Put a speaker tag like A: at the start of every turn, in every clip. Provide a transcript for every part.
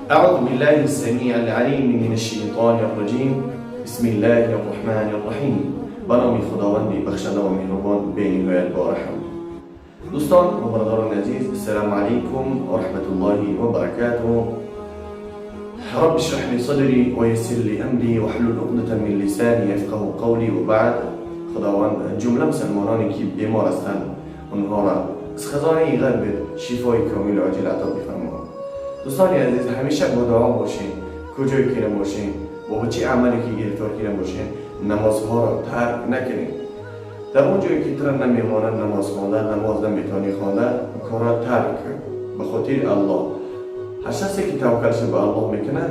A: أعوذ بالله السميع العليم من الشیطان الرجیم. بسم الله الرحمن الرحیم. به نام خداوند بخشنده و مهربان، بینهایت با رحم. دوستان و برادران عزیز، السلام علیکم و رحمة الله و برکاته. رب اشرح لي صدري ويسر لي أمري واحلل عقدة من لساني يفقهوا قولي. و بعد، خداوند جمله مسلمانانی که بیمار هستند، اونها را از خزانه غیب شفای کامل و عاجل عطا بفرما. دوستان عزیز، همیشه با دعا باشین. کجایی که نباشین و با چه عملی که گرفتار که نباشین، نمازها را ترک نکنین. در اون جایی که تر نمیمانند نماز خواندن، نماز نمیتونی خواندن، کار را ترک کن به خاطر الله. هر شخصی که توکلش به الله میکنه،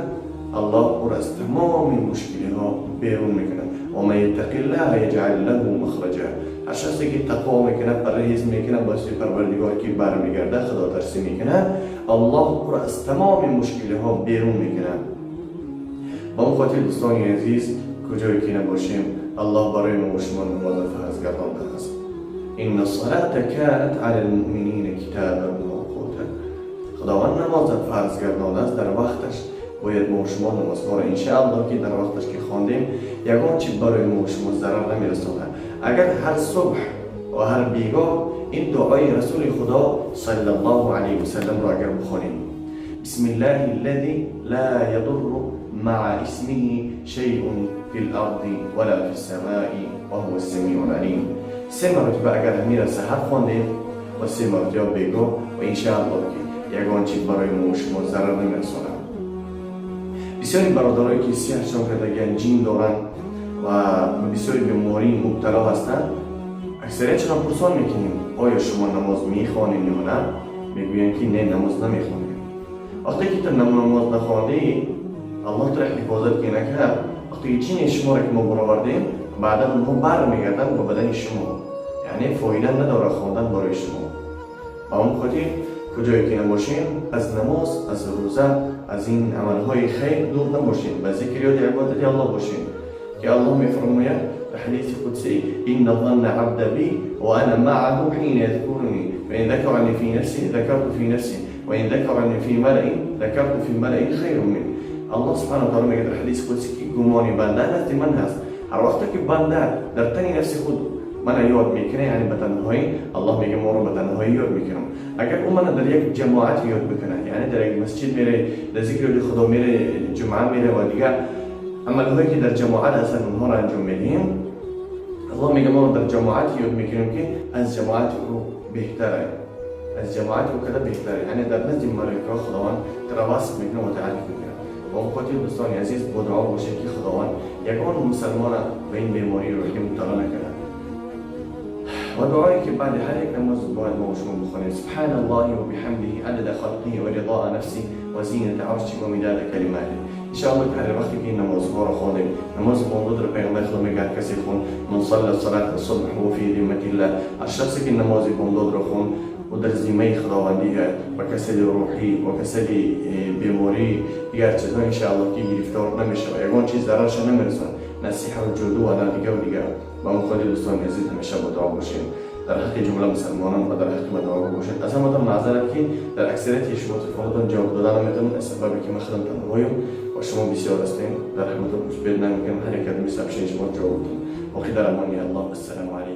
A: الله او را از تمام مشکلی ها بیرون میکنه. و من یتق الله یجعل له مخرجا. هر شخصی که تقوا میکنه، پرهیز میکنه، به سوی پروردگار که برمیگرده، خدا ترسی میکنه، الله او را از تمام مشکلی ها بیرون میکنه. با اون خاطر دوستان عزیز، کجایی که نباشیم، الله برای ما و شما نماز فرض گردانده است. ان الصلاة كانت على المؤمنین کتابا موقوتا. خداوند نماز فرض گردانده است، در وقتش باید ما و شما نمازها را انشاءالله که در وقتش که خواندیم، یگان چی برای ما و شما ضرر نمیرسانه. اگر هر صبح و هر بیگاه این دعای رسول خدا صلی الله علیه وسلم را اگر بخوانیم: بسم الله الذي لا يضر مع اسمه شيء في الأرض ولا في السماء وهو السميع العليم، سه مرتبه اگر همین را سحر خواندیم و سه مرتبه بیگاه و انشاءالله که یگان چیز برای ما و شما ضرر نمیرسانه. بسیاری برادرایی که سحر کردگی، جین دارن و به بسیاری بیماری مبتلا هستند، اکثریتشان پرسان میکنیم آیا شما نماز میخوانید یا نه؟ میگویند که نه، نماز نمیخوانیم. وقتی که تو نماز نخواندی، الله تو را حفاظت که نکرد، وقتی که جین شما را که ما برآوردیم، بعدا اونها برمیگردن به بدن شما، یعنی فایده نداره خواندن برای شما. به اون خاطر کجایی که نباشیم، از نماز، از روزه، از این عملهای خیر دور نباشیم. به ذکر یاد عبادت الله باشیم که الله میفرماید در حدیث قدسی: إن ظن العبد بي وأنا معه حين يذكرني، فإن ذكرني في نفسه ذكرته في نفسي، وإن ذكرني في ملأ ذكرته في ملأ خير منه. الله سبحانه وتعالی میگه در حدیث قدسی که گمانی بنده نزد من هست. هر وقت که بنده در تن نفس خود من یاد میکنه، یعنی به تنهایی، الله میگه ما رو به تنهایی یاد میکنم. اگر او من در یک جماعت یاد بکنه، یعنی در یک مسجد میره، در ذکر خدا میره، جمعه میره و دیگر عملهایی که در جماعت هستن، اونها رو انجام میدیم، الله میگه ما در جماعت یاد میکنیم که از جماعت او بهتره، از جماعت او کده بهتره، یعنی در نزد ملائکه خداوند تر وصف میکنه و تعریف میکنه. و اون خاطر دوستان عزیز، با دعا باشه که خداوند یگان مسلمان به این بیماری رو که مبتلا نکنه. و دعایی که بعد هر یک نماز باید ما و شما بخونیم: سبحان الله و بحمده عدد خلقه و رضاء نفسه و زینة عرشه و مداد کلماته. ان که هر وقتی که این نمازها رو خواندیم، نماز بامداد رو پیغمبر خدا میگه هر کسی خون، من صلى صلاة الصبح هو في ذمة الله. هر شخصی که نماز بامداد رو خون و در ذمه خداوندی و کسل روحی و کسل بیماری دیگر چیزها انشاءالله که گرفتار نمیشه و یگان چیز ضررش نمیرسن، نه سحر و جادو و نه دیگه و دیگه. با اون خاطر دوستان عزیز، همیشه با دعا باشیم. در حق جمله مسلمانان و در حق ما دعا باشید. از همتون معذرت که در اکثریت شما تلفنتون جواب دادن نمیتونم، از سببی که من خودم تنهایم و شما بسیار هستین. در همتون بیت نمیکنم، هر یک از شما جواب بدم. باقی در امان الله. السلام علیکم.